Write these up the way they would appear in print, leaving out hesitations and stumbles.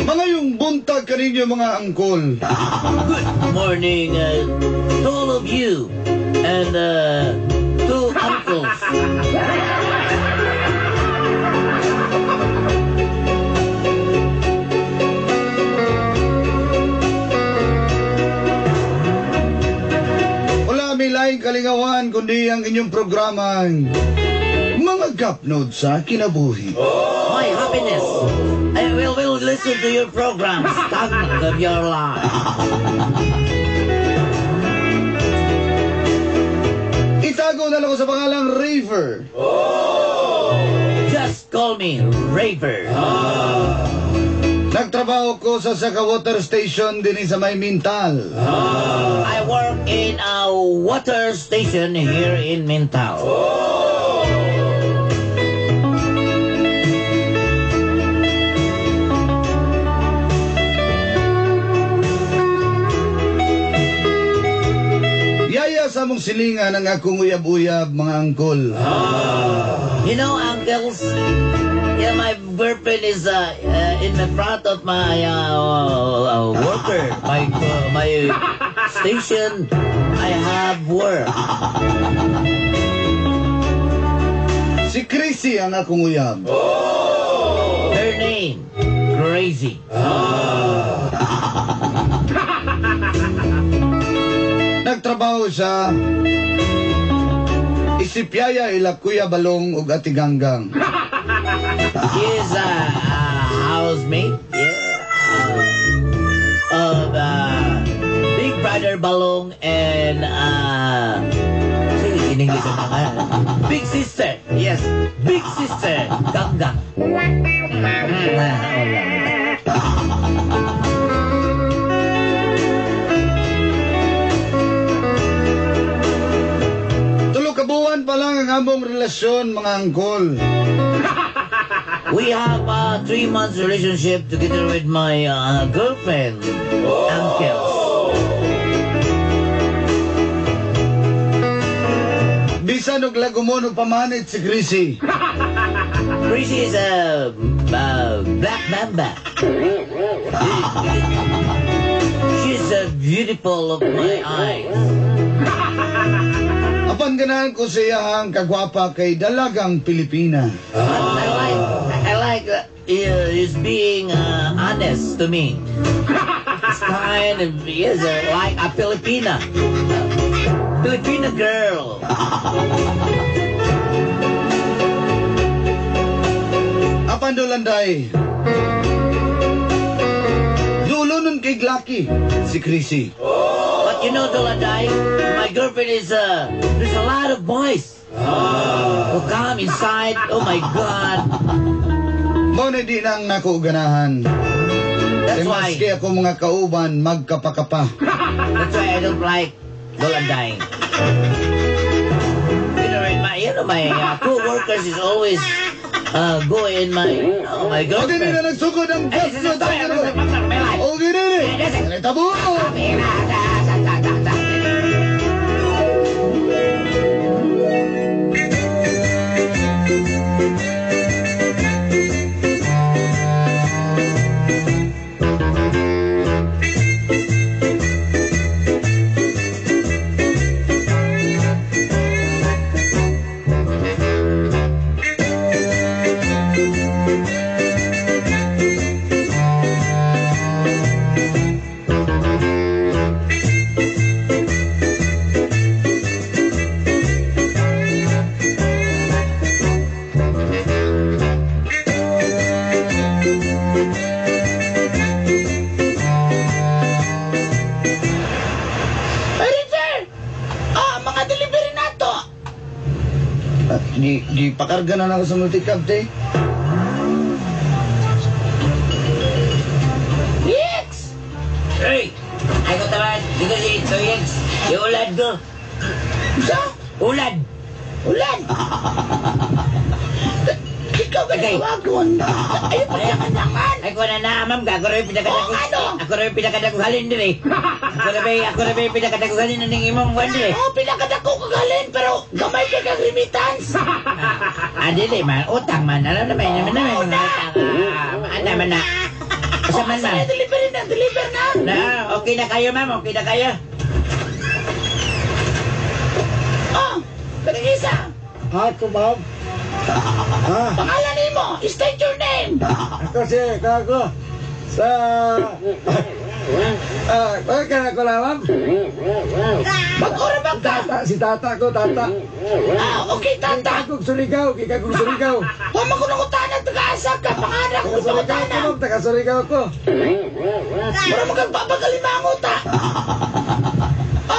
Mangayong buntag kaninyo, mga angkol. Good morning to all of you and to uncles. Wala may laing kalingawan kundi ang inyong programang Mga Gapnod sa Kinabuhi. My happiness. I will listen to your program, Stagnant of Your Life. Itago na lang ko sa pangalang Raver. Just call me Raver. Nagtrabaho ko sa Saka Water Station din sa may Mintal. I work in a water station here in Mintal. Yaya sa among silingan ang akong uyab-uyab, mga angkol. You know, uncles, yeah, my girlfriend is in the front of my worker, my station. I have work. Si Chrissy ang akong uyab. Her name, Crazy. Nagtrabaho siya isip yaya ila Kuya Balong ug Ate Ganggang. She is a housemate, yeah, of Big Brother Balong and sige, in English ang pangalan. Big Sister, yes, Big Sister Ganggang. Ah, wala. 3 ka buwan pa lang ang among relasyon, mga angkol. We have a 3 months relationship together with my girlfriend, uncles. Bisan og lagumon og pamanit si Chrissy. Chrissy is a black mamba. She's a beautiful of my eyes. Apan ganahan ko sa iyahang kagwapa kay dalagang Pilipina. I like is being honest to me. It's kind of, he is like a Filipina. Filipina girl. Apan dolanday. Dulo nun kay Glaki, si Chrissy. But you know, Dolanday, my girlfriend is, there's a lot of boys who come inside. Oh my God. Mo na di nang nako ganahan. That's Kay why. maski ako mga kauban, magkapakapa. That's why I don't like Dolanday. You know, my co-workers is always go in my, oh, my O dili girlfriend. na nagsugod ang Eh, gas na tayo. O dili. Tabo. Di pakarga na ako sa multicab, te. Hey! Ay ko taman, dito si Toyens. Iulad ko. Sa? Ulad! Ulan! Ikaw ka Okay. tawagon. Ay, pagkakanangan. Ay ko na na, ma'am. Ako rin pinakadagong. Oh, ano? Ako rin pinakadagong halin din eh. Ako rin pinakadagong halin ng imong buwan din eh. Oh, pinakadako kagalin, pero gamay ka kang remittance. Ah, dili man. Utang man. Alam naman, naman naman mga utang. Ah, ano man na. Asa man, ma'am? Sige, deliver na, deliver na. Na, okay na kayo, ma'am. Okay na kayo. Oh, kanang isa. Ako, ma'am. Ah, Pangalan nimo, state your name. ako si, ako. Sa... Ah, bakit ka na ko na, ma'am? Mag-ora ba ka? Tata, si tata ko, tata. Ah, okay, tata. Kikagong Surigao, kikagong Surigao. Huwag mo kung nangutana, taga-asa ka. Pangalan ko Taga Surigao ko, pangutana. ma'am, taga Surigao ko. Mura mo kang babagalimangot, ha?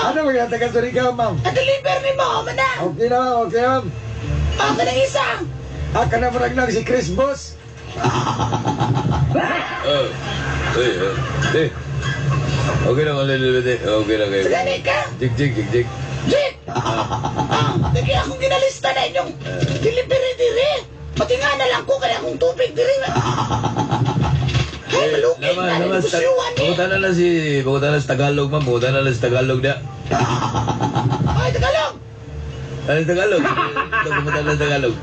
Ano mga taga Surigao, ma'am? Ah, deliver ni mo, mana. Okay na, ma'am, okay, ma'am. Ah, kanang isa. Ah, kana mo lang si Chris Boss. Oh. Uy, eh. Okay lang, ulit, ulit. Okay lang kayo. Gani ka. Jig, jig, jig, jig. Jake! Ah, lagi akong ginalista na inyong delivery diri. Pati nga na lang ko kaya akong tubig diri. Ay, malukit na rin kusyuan eh. Pumunta na lang si, pumunta na sa Tagalog, ma'am. Pumunta na lang sa Tagalog na. Ay, Tagalog! Ano Tagalog? Pumunta na sa Tagalog.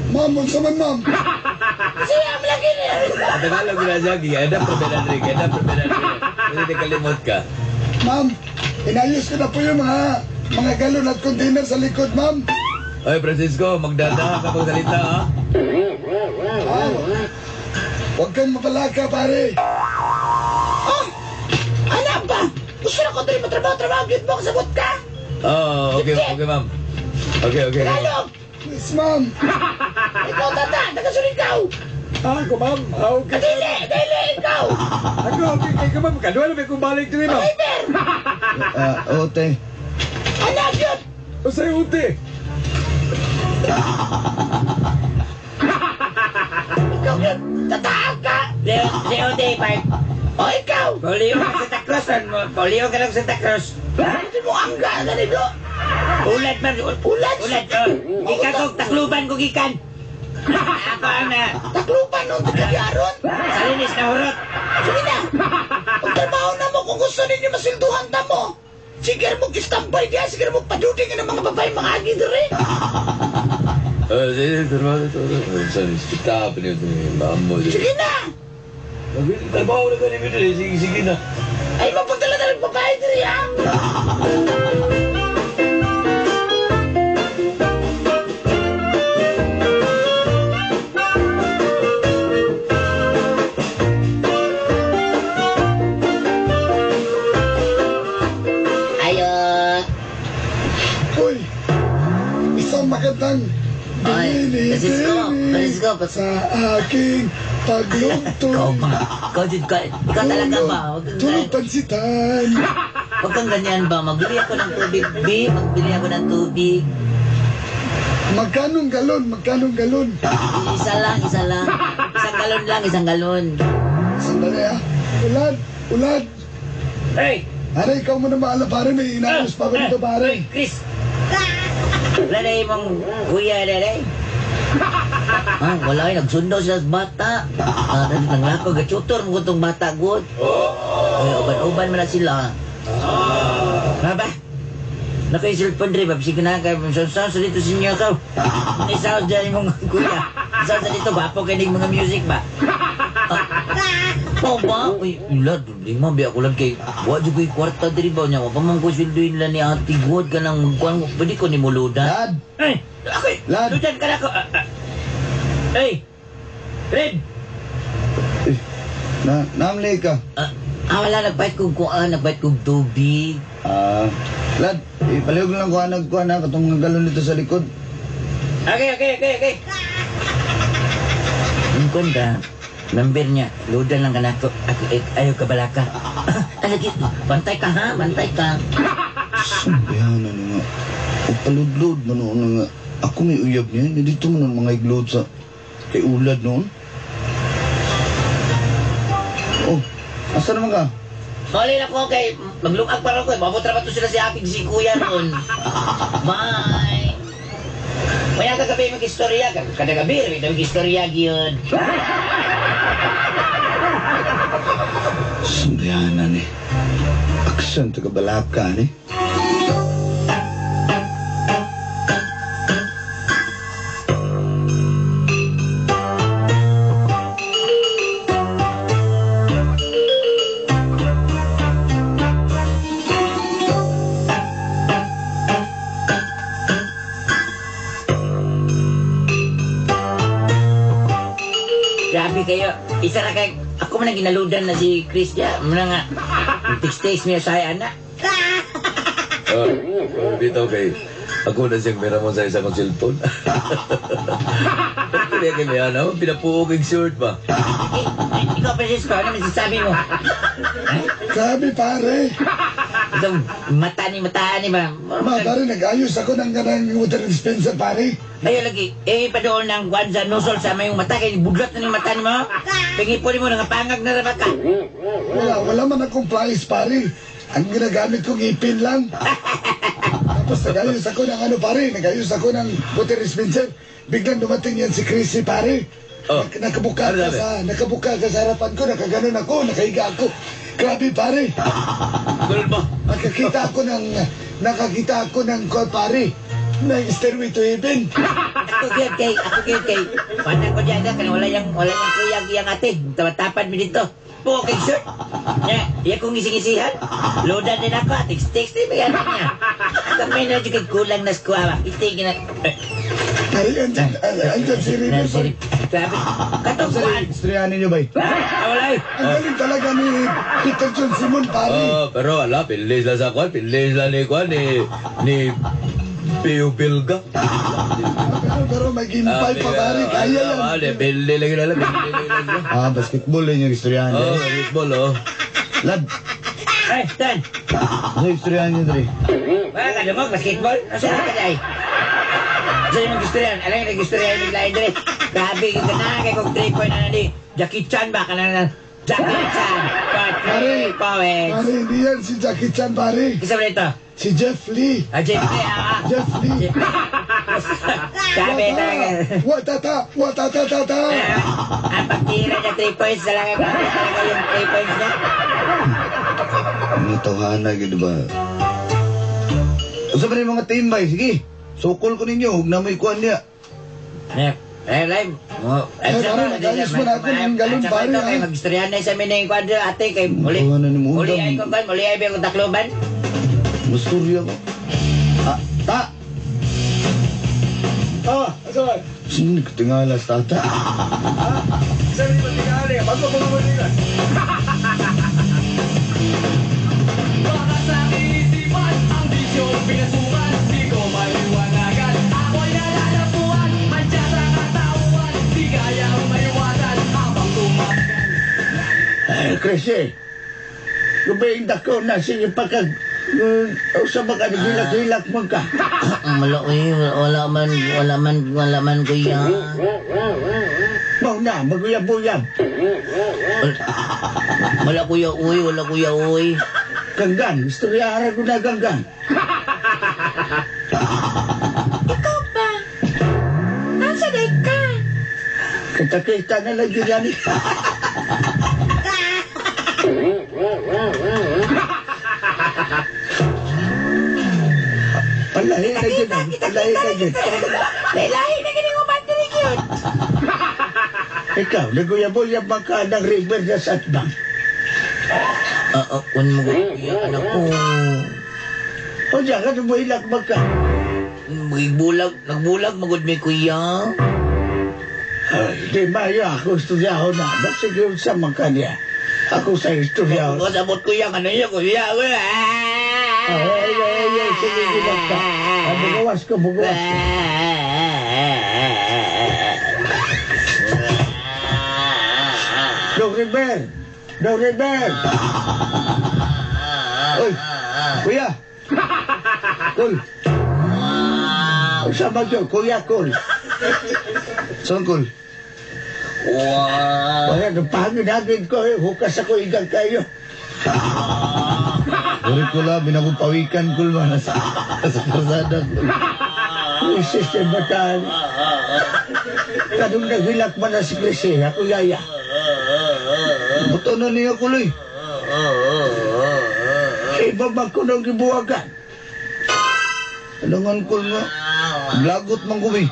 Ma'am, unsa man, ma'am? Kasi ang lagi niya. Sa Tagalog na siya, giganda pa Benadryl, ganda pa Benadryl. Kasi kalimot ka. Ma'am, inayos ko na po yung mga galon at container sa likod, ma'am. Oy, Francisco, magdadahan ka pagsalita, ha? Ah, huwag kang mapalaka, pare. Oh, anak ba? Gusto na ko diri matrabaho-trabaho, gyud mo kasabot ka. Oh, okay, okay, ma'am. Okay, okay. Tagalog! Yes, ma'am. Ikaw, tata, taga-Surigao. Ako, ma'am. Ah, okay. Dili, dili, ikaw. Ako, okay kayo, ma'am. Kaduha na may kumbalik diri, ma'am. Driver! Ah, ote. Anak yun! Usay uti. Ikaw yun! Tataang ka! Leo, Leo Day, part. O ikaw! Pauliyo ka Santa Cruz. Pauliyo ka lang Santa Cruz. Hindi mo angga ganito! Ulad, ma'am. Ulad? Ulad, oh. Gikan kong takluban ko gikan. Ako ang na. Takluban nung tigagyaron! Sa linis na hurot. Sige na! Magtrabaho na mo kung gusto ninyo masilduhan ta mo! Sige mo istambay diya, sige mo paduding ng mga babae mga agi diri. Oh, sige, trabaho, trabaho. Sorry, stop niyo ito. Mamo. Sige na! Trabaho na ganun ito. Sige, sige na. Ay mapagdala na ng babae diri ha! Ayo. Uy, isang magandang Ay, Francisco, binibini Francisco, sa aking paglugtong. Ikaw ba? Ikaw, dyan ka, ikaw talaga ba? Huwag kang, Tulog pansitan. huwag kang ganyan ba? Magbili ako ng tubig, B. Magbili ako ng tubig. Magkanong galon? Magkanong galon? Isa lang, isa lang. Isang galon lang, isang galon. Sandali ah. Ulad, ulad. Hey! Pare, ikaw muna maala pare. May inaayos pa ako dito pare. Chris! Wala na imong kuya na eh. Ah, wala ay nagsundo sila sa bata. Ah, nanglako gachutor mo tong bata gud. Ay, uban-uban man na sila. Baba. Naka yung cellphone rin, babsig na ka. Sound sa dito sa inyo ka. May sound dyan imong kuya. Sound sa dito, gwapo kayo ng mga music ba? Ah, po ba? Uy, lad, lima biya ko lang kay wa jud ko'y kwarta diri ba niya. Wa pa man ko sweldoin lang ni Ate God ka nang magkuan ko. Pwede ko ni muludan. Lad, Ay, ako. Lad. Ludan ka na ako. Ah, ah. Hey! Red! na, namli ka. Ah, wala, nagbayad kong kuan, nagbayad kong tubig. Ah, lad, ipalihog lang ko anag ko na katong mga galon dito sa likod. Okay. Yung kuan ba, member niya, ludan lang ka na ako. Ako, eh, ayaw ka balaka. Ah, lagi, bantay ka ha, bantay ka. Sambihan na nga. O paludlod na noon na nga. Ako may uyab niya. Hindi dito mo nun mga iglod sa kay ulad noon. Oh, asa naman ka? Mauli na ko kay maglungag pa rin ko. Mabutra pa to sila si aking si kuya ron. Bye. Maya kagabi mag-istorya. Kada gabi, may mag-istorya yun. Sumbayana ni. Aksan taga balaka ni. Grabe kayo. Isa na kay ako man ang ginaludan na si Chris ya. Muna nga. Text-text niya sa anak. Dito kay ako na siyang meron mo sa isang cellphone. Hindi kay may ano, pinapuog ang shirt ba? Ikaw, Francisco, ano masasabi mo? Grabe, pare. Itong mata ni mata ni ba? Ma, pare, nag-ayos ako ng ganang water dispenser, pare. Ayo lagi, eh pa doon ng guwan sa nosol sa mayong mata kay budlot na ni mata ni mo. Pingipon mo nangapangag na ra ka. Wala man akong plies, pare. Ang ginagamit kong ipin lang. Tapos nag-ayos ako ng ano, pare. Nag-ayos ako ng water dispenser. Biglang dumating yan si Chrissy, pare. Oh. Nakabuka Ano ka sabi? sa, nakabuka ka sa harapan ko. Nakaganon ako, nakahiga ako. Grabe, pare. Ganun ba? Nakakita ako ng ko, pare. Ng Stairway to Heaven. Ako gyud kay. Wala ko diyan kan wala yang kuya yang ate. Tapad mi dito. Po kay shirt. Nya, iya kong ngising-ngisihan. Lodan din ako, text-text din ba niya. Kamay na jud kay kulang na squawa. Iti gina. Pare, andyan si River. pare. Grabe. Katong kuan. Istoryahan ninyo ba? Ah, wala. Ang galing talaga ni Peter John Simon, pare. Oh, pero ala, pilis lang sa kwan, pilis lang ni kwan, ni Pio Bilga. Pero may game 5 pa, pare. Kaya yan. Ah, bili lang yun, bili lang yun. Ah, basketball yun yung istoryahan. Oh, basketball, oh. Lad, Ay, Tan. ano yung istoryahan niyo, Dre? Wala ka dumog, basketball? Nasa ka day? Sa yung mag-istoryahan, alam yung nag-istoryahan yung lain dre. Grabe, yung na, kay kong 3 point ano ni. Jackie Chan ba? Kana na. Jackie Chan. For 3 points. Pare, hindi yan si Jackie Chan, pare. Isa ba dito? Si Jeff Lee. Ah, Jeff Lee, ah. Jeff Lee. Grabe talaga. Watata, watatatata. Ang pagtira niya 3 points talaga. Grabe talaga yung 3 points niya. Mga tawhana, gano'n ba? Unsa ba rin mga team bay? Sige, sukol ko ninyo. Huwag na may kuhan niya. Eh, live. Mo, Eh, pare, nag-ayos mo na ako ng galon, pare, Kay ah. mag-istoryahan na sa amin na yung kwadro, ate, kay muli. Tawanan ni mo, Muli undang. ay ko kan, muli ay ko Tacloban. Masturya ko. Ah, ta! Ah, asa ba? Sino nagkatingalas, tata? Saan hindi matingali? Bago pa matingali. Baka sa isipan, ang bisyo pinasukan, di ko maliwanagan. Ako'y nalalapuan, mancha sa katawan, di kayang maiwasan habang tumagal. Ay, Chrissy. Gubayin ko na sige pagkag... Usa ba ka nagilak-hilak man ka? Wala, uy, wala man, kuya. Mau na, maguyab-uyab. Wala, kuya, uy, wala, kuya, uy. Ganggan, istoryahan ko na ganggan. Ikaw ba? Nasa day ka? Kita-kita na lang yun yan. Palahi na yun. Palahi na yun. Lahi na gini ko battery yun. Ikaw, naguyab-uyab man ka ng river sa Satbang. Kun mo, kuya, anak ko. O diyan, ka numuhilak man ka. Nagbulag, nagbulag, magod may kuya. Ay, di mayo ako istudyahon na. Basig yun sa man ka niya. Ako sa istudyahon. Kung sabot kuya, ano yun, kuya, kuya. Ay, ay, ay, ay, sige, hilak ka. Ah, bugawas ko, bugawas ko. Dong River! Dong River! Oy, kuya! Kul! Sa ba yun? Kuya, Kul. Saan, Kul? Wow. Wala, nung pangin-hangin ko, eh, hukas ako igang kayo. Uri ko la, binagupawikan ko ba nasa sa kalsada ko. Crisis sa bataan. Kanong naghilak man na si Chrissy, ako yaya. Buto na niya kuloy. Sa iba man ko nang gibuwagan. Alangan ko nga. Lagot man ko eh.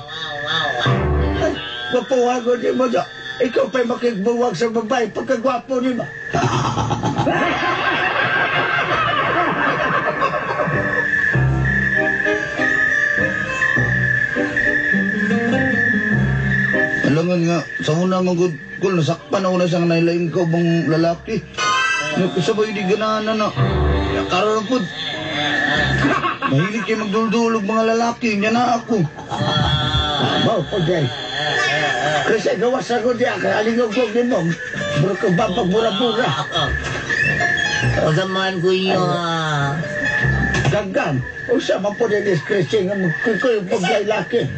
Ay, mapuwagon ni mo do. Ikaw pa'y makigbuwag sa babae pagkagwapo ni mo. Alangan nga, sa una man gud kul, nasakpan ako na siyang nailaing ka bang lalaki. Nakasabay di ganahan na na. Karoon po. Mahilig kayo magduldulog mga lalaki. Niya na ako. Mau po day. Kasi gawas ako diya, kalingog-gog ni mo. Buro ka ba pagbura-bura. Unsa man kuya? Gagam. Usa man po din is Chrissy nga magkukoy paglailaki.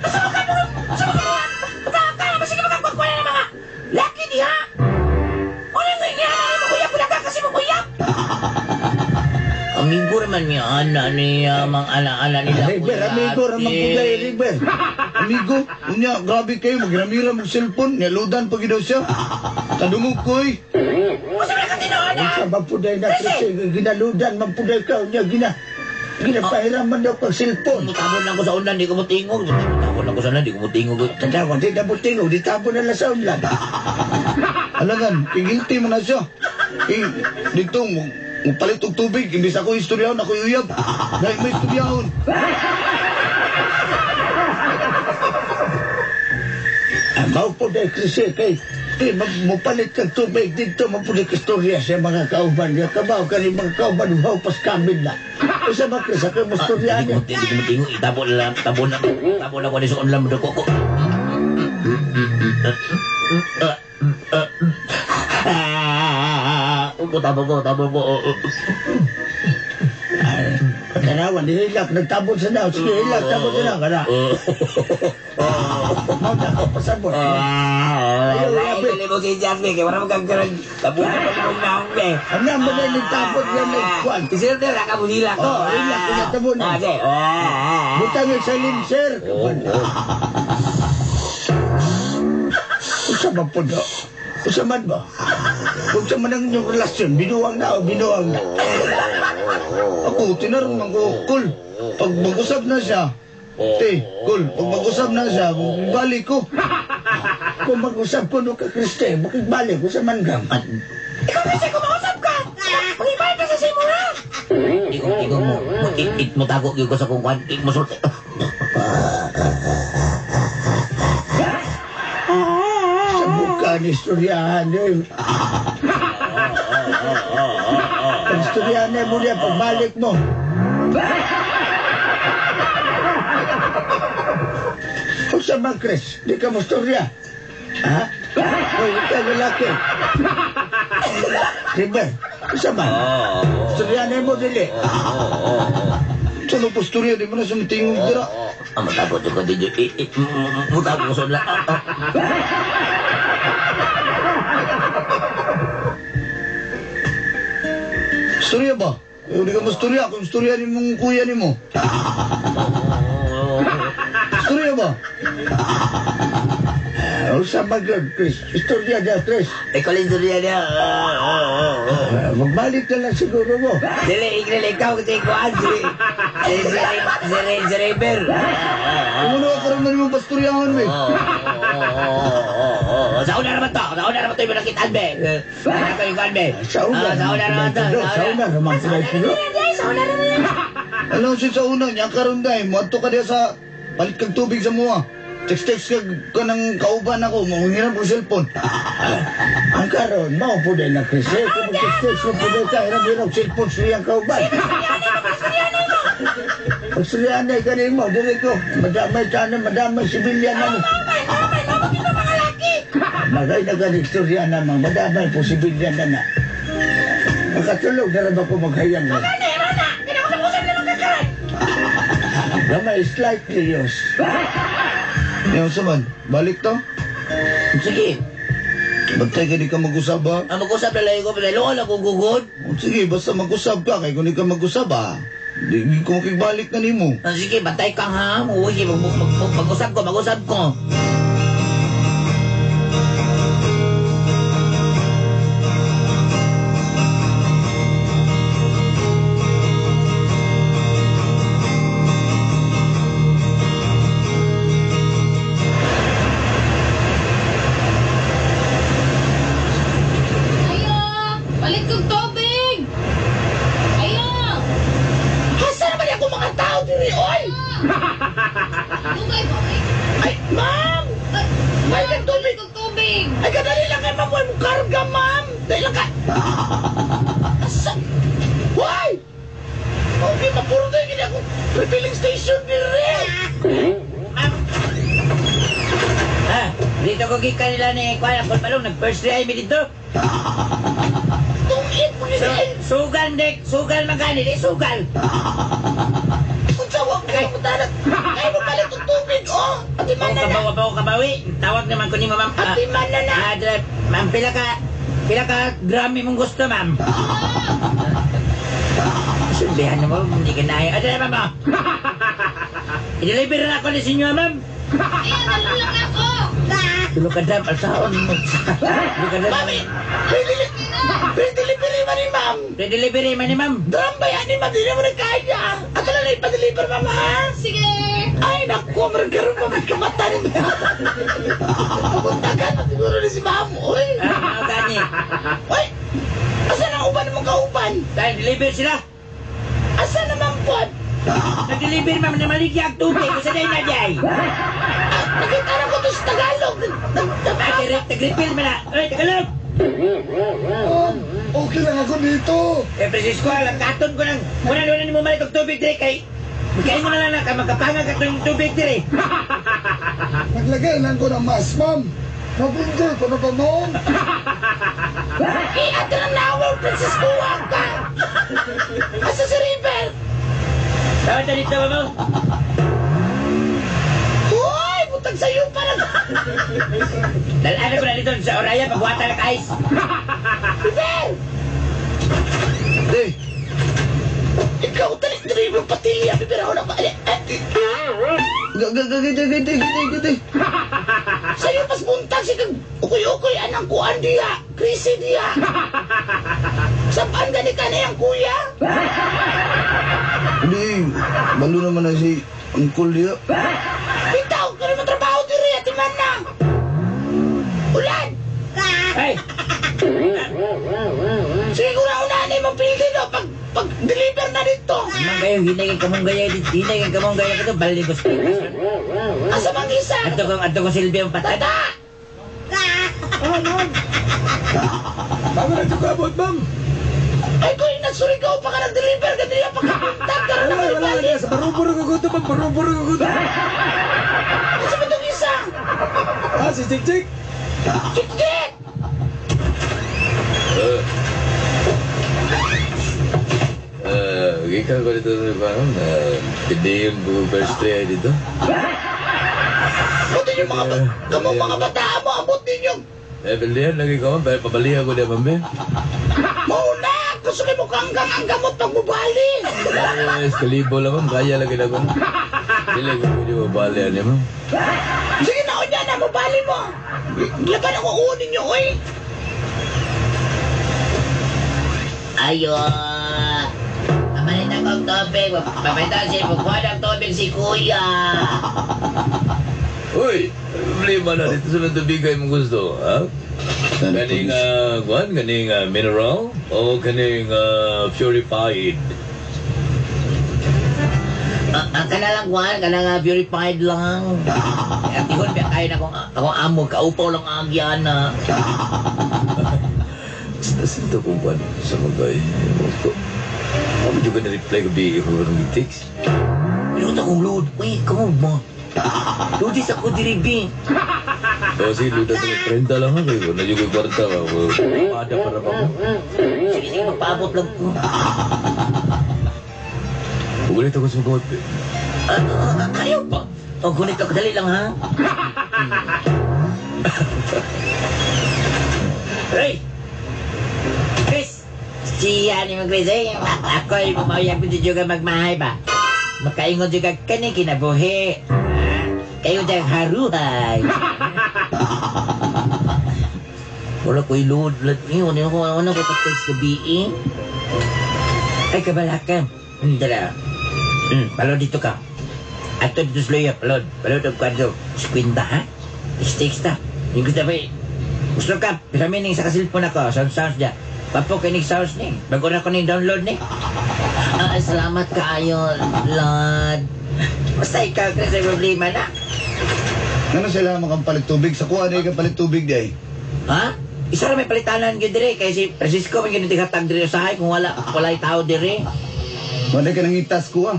Sige magkagwagwala ng mga laki diha. Ano nga niya na mo kuya pula ka kasi mo kuya. Amigo raman niya ana niya mga ana-ana nila River, amigo, ramang pugay, River. Amigo, unya, grabe kayo. Magramira mag cellphone. Niludan pag daw siya. Kadungog ko eh. Usa man ka tinuod ha. Usa man po day na Chrissy, ginaludan man po day ka, unya, ginapahiram man daw kag cellphone. Mutabon lang ko sa ulan, di ko mutingog. Mutabon lang ko sa ulan, di ko mutingog. Tanawan, di na mo tingog, di tabo na lang sa ulan. Alangan, guilty man na siya. Eh, dito, palit og tubig. Imbis ako istoryahon, ako uyab. Dahil may istoryahon. Mao po day Chrissy, kay di mupalit kag tubig dito, mapulit istorya sa mga kauban niya. Kabaw ka ni mga kauban, wow, pas kamin na. Usa ba, Chris, ako yung istorya Di ko niya. di ko mutingog. Itabo na lang, tabo na ko sa ulan, muduko ko. Tabo ko. Tanawan, di hilak, nagtabon sa daw. Sige, hilak, tabon sa daw. Kana. Mao na ako pasabot. Ayaw, dali mo kay Jasmine, kaya wala mo kang tabunan pa mo naong be. Ano mo na nagtabon nga nagkuhan? Isir na ka mo hilak ko. Oh, hilak ko na tabon. Ah, sige. Butang yung silencer. Usa man po do? Usa man ba? Kung sa man ang inyong relasyon, binuwang na o binuwang na. Ako, tinarong man ko, kul. Pag mag-usap na siya, te, kul, pag mag-usap na siya, balik ko. Kung mag-usap ko no ka, Kriste, makigbalik ko sa manggang. Ikaw kasi kung mausap ka. Pangibalik ka sa simo ha. Ikaw mo, it mo tago gyud ko sa kung kwan, it mo sulti. Sa buka ni istoryahan eh. Pag istoryahan na mo niya, pagbalik mo. Kung sa man, Chris, di ka mo istorya. Ha? Hoy, ikaw lalaki. River, kung sa man, istoryahan mo dili. Sa no posturya, di mo na siya matingog dira. Ah, matapos ko dito. Mutago ko sa ulan. Istorya ba? Eh, di ka mastorya. Kung istorya ni mong kuya ni mo. Istorya ba? Usa man yun, Chris. Istorya niya, Chris. Ikaw lang istorya niya. Magbalik na lang siguro mo. Dili, dili, ikaw kasi kuan si River. Kung ano ka rin mo pastoryahan, be. Sa una naman to. Sa una naman to yung nakitaan, be. Ano yung kuan, be? Sa una. Sa una naman to. Sa una naman sila ito. Sa una naman. Ano siya sa una? Niya karon dahil. Muadto ka diya sa palit kag tubig sa mua. Text-text ka ng kauban ako. Manghiram ko cellphone. Ang karon, mao po din na Chris. Eh, kung mag-text mo po din ka, hiram-hiram cellphone sa iyang kauban. Pagsuryahan na ka mo, dili ko. Madamay sana, madamay sibilyan na mo. Magay na ka istorya namang, madamay po sibilyan na na. Makatulog na rin ako maghayang na. Gamay, slightly yours. Yan sa man. Balik to. Sige. Bantay ka di ka mag-usab ha. Ah, mag-usab na lang ko, pero lang kong gugod. O, sige, basta mag-usab ka. Kay kung di ka mag-usab ha. Di ko makigbalik na nimo. Ah, sige, bantay ka ha. Uy, mag-usab ko, mag-usab ko. Ayo! Palit kong tubig! Ayo! Asa naman ako mga tao diri, oy? Dugay ba? Ay, Ay, ma'am! ay, Ay, ma'am, tubig! palit kong tubig! Ay, kadali lang kay ma'am, mo karga, ma'am! Dali lang ka... Asa? Why? Okay, mapuro tayo gini akong refilling station diri! Ma'am. Ah, dito ko gikan nila ni Kuan Uncle Balong, nag-first day mi dito. Tungit mo ni So, sugal dek, sugal man gani, di sugal. Unsa wa ko mutalat. Ay mo palit og tubig, oh. Ati man Oh, na na. kabaw, kabaw, kabawi. Tawag naman ko ni ma'am. Ati man na na. Ah, ma'am, pila ka gram imong gusto, ma'am? Sulbihan na mo, hindi ka na. Ano na, ma'am? I-deliver na ako ni sinyo, ma'am. Ayo, dalo lang ako! Tulo ka dam, alsaon mo. Tulo ka dam. Mami, pre-delivery man ni ma'am. Pre-delivery man ni ma'am. Drum ba yan ni ma'am? Di na mo na kaya. Ato na lang ipa-deliver, ma'am, ha? Sige! Ay, naku, maragaroon pa may kamata ni ma'am. Abuntagan na siguro ni si ma'am, oy. Ah, gani. Oy, asa na uban mong kauban? Dahil deliver sila. Asa naman po? Nag-deliver, ma'am, na maligya ang tubig. Kung sa day na day. Ah, nakita na ko to sa Tagalog. Ah, direct, nag-refill man na. Oy, Tagalog. Ma'am, okay lang ako dito. Eh, Francisco, alam, katon ko nang, muna na mo malit og tubig dire kay, magkain mo na lang na, kay magkapangag atong tubig dire. Naglagay lang ko ng mask, ma'am. Nag-enjoy ko na ba, ma'am? Eh, ato na nawal, Francisco, ka. Asa si River? Tawag na dito, mamo. Uy, butang sayo pa lang. Dalaan ko na dito sa Oraya, pagwata na ice. River! Di, Ikaw, dali, dali mo patilya. Bibira ko na ba? gagay, gagay, gagay, gagay. Sa'yo pas buntag si kag ukoy-ukoy anang kuan diya. Krisi diya. Sabaan gani ka na yung kuya? Di, balo naman na si Uncle diya. Bitaw ka naman trabaho diri, ati man na. Ulan! Ay, Sige ko na una na yung pildi no pag pag deliver na dito. man kayo, hinay kang kamong gaya dito, hinay kang kamong gaya dito, bali ko sa Asa mang isa? Ato kong silbi ang patay. Tata! Ah, ma'am. Tama na ito kabot, ma'am. Ay ko nagsurikaw pa ka nag-deliver ka diya pagkabuntag ka na Wala, wala, wala. Sa baruburo ko gusto, ma'am. Baruburo ko gusto. Asa ba itong isa? Ah, si Jik Jik. Jik Jik! Gikan ko dito sa parang, pindiyon ko first try dito. Buti yung mga kamong mga bata mo, abot ninyo. Eh, pindiyon lagi ko, pero pabalihan ko diya, ma'am. Mauna! Gusto kayo mo kanggang ang gamot pag mubali. Yes, kalibo lang, ma'am. Kaya lagi na ko. Dili ko pwede mabali, ano, ma'am. Sige na, unya na, mubali mo. Laban ako kunin nyo, oy. Ayo. Papalit ako ang tubig. Papalitan siya. Pagkuha ng tubig si Kuya. Uy, problema na dito sa mga tubig ay mong gusto, ha? Kaning, kuwan, kaning mineral o kaning purified? Ang kana lang, Juan. Kana nga purified lang. At ihon, kayo na akong amo. Kaupaw lang ang agyan na. Basta ito kung kuwan sa mga ko. Ako juga na-reply ko di ko ng text. Pero ito akong load. Uy, kamo ba? Load sa ko diribi. O sige, luda sa 30 lang ako. eh. Na juga kwarta ka. Pada para pa mo. Sige, sige, magpaabot lang ko. Ulit ako sa mga Kayo pa. O, gunit ako. Dali lang, ha? Hey! Chris! Siya ni mo, Chris, eh. Ako'y mamayag ko juga magmahay ba? Makaingon juga kani kinabuhi. Kayo diyang haruhay. Wala ko'y load. Ngayon, ano ko, ano ko text gabi eh. Ay, kabalakan. Dala. Palod dito ka. Ato dito sa luya, palod. Palod ang kwadro. Skwinta, ha? Text ta. Yung gusto ba eh. Gusto ka, piramining sa kasilpon ako. Sound sounds dya. Papo, kinig sounds ni. Bago na ko ni download ni. Ah, salamat kaayo, Lord. Basta ikaw, Chris, ay problema na. Ano sila makampalit tubig? Sa kuha na yung palit tubig di ay. Ha? Isa ra may palitanan gyud dire kay si Francisco man gyud hatag dire usahay kung wala walay tao dire. Wala ka nang itas kuha.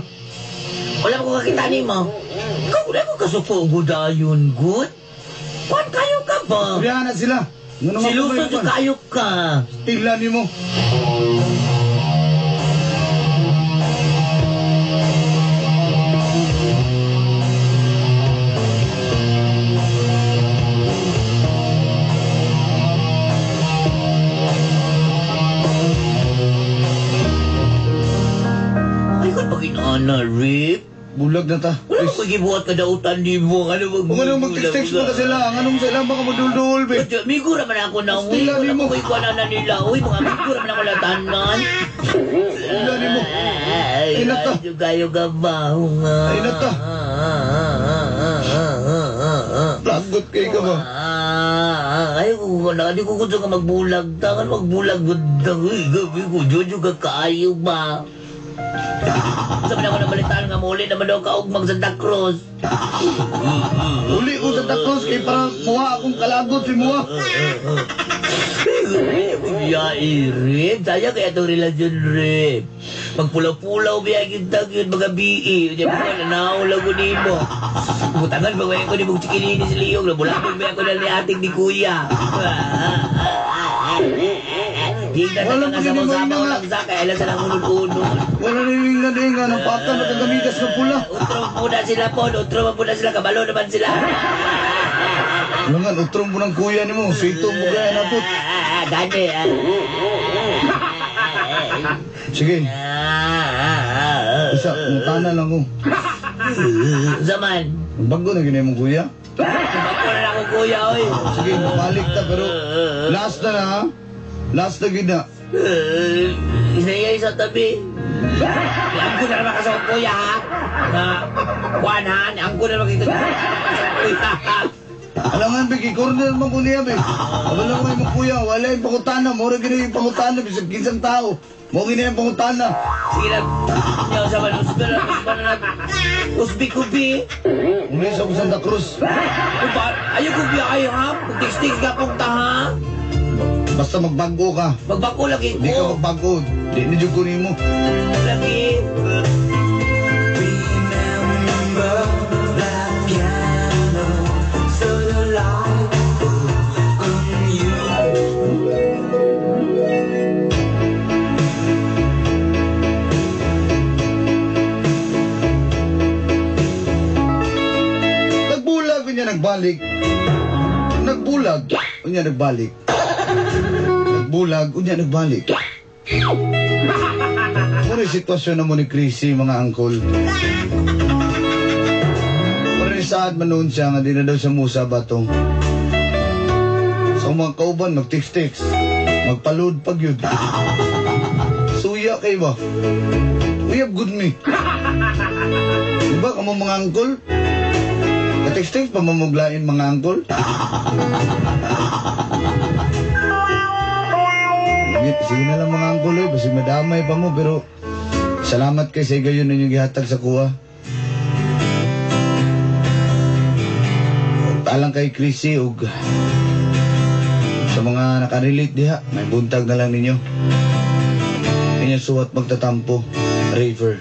Wala ko kakita nimo. Ikaw wala ko kasuko dayon good. Kwan kayo ka ba? Kurihan na sila. Ano Si Luto jud kayo ka. Tila nimo. Ay ko pag inaana, Rip. Bulag na ta. Wala ko gibuhat ka dautan nimo. Ano mag Kung anong mag-text mo ka sila, ang anong sila baka maduldul, be. Migo ra man ako na uy. Tila Wala nimo. ko ikuan na nila. Uy, mga migo ra man ako na tanan. Tila nimo. Ay, Ay, nata. ay, kayo ka ba? Nga. Ay, nata. Lagot kay ka ba? Ay, ko na, di ko gusto ka magbulag. Tangan magbulag. Uy, gabi ko, Jojo ka kaayo ba? Sabi na ako ng balitaan nga muli naman daw kaugmag Santa Cruz. Uli ko sa Cruz kay para muha akong kalagot si muha. Biya, Rip. Sayang kaya itong relasyon, Rip. Magpulaw-pulaw, biya, kita yun, mga BE. Unya, mga nanaw lang ko nimo. Butangan, bagay ko ni mong chikinini sa liyong. Nabulabog biya ko na ni ating ni Kuya. Di na Wala nga mo sa gini mo mga ina nga. lang sa kaya lang sa nangunod-unod. Wala nilinga-linga ng pata na kagamigas ng pula. Utro muna sila po, utro muna sila, kabalo naman sila. Ano nga, utrong mo ng kuya nimo, sito mo kaya na po. Gani. Sige, isa, mutana lang ko. Zaman. Bago na gini mong kuya. Bago na ako kuya, oy. Sige, mabalik ta pero last na na ha. Last na gid na. Isa sa tabi. Angko na naman kasama kuya, ha? Na, kuan ha? Angko na naman kita kuya. Alangan be, corner man ko niya be. Abala ko imong kuya, wala yung pangutana, mura gini yung pangutana bisag kinsang tao. Mo gini yung pangutana. Sige lang. Yaw sa man, usbi na, usbi na. Usbi kubi. Uli sa Santa Cruz. Ayaw ko biya kayo, ha? Mag-text ka kong ta, ha? Basta magbago ka. Magbago lagi Di ka ko. magbago. Di na jud ko nimo. Lagi. Nagbulag unya nagbalik. Nagbulag unya nagbalik. Nagbulag unya nagbalik. Muna yung sitwasyon na mo ni Chrissy, mga angkol. Muna ni saad man noon siya nga di na daw siya musa batong. Sa mga kauban, mag-text-text. Magpaload pag yun. Suya kay ba? Uyab good me. Diba kamo mga angkol? Ka-text-text pa mamuglain mga angkol? Sige na lang mga angkol eh, basi madamay pa mo pero salamat kay sa gayon ninyong gihatag sa kuha. Talang kay Chrissy ug sa mga nakarelate diha, may buntag na lang ninyo. Inyong suwat magtatampo, River.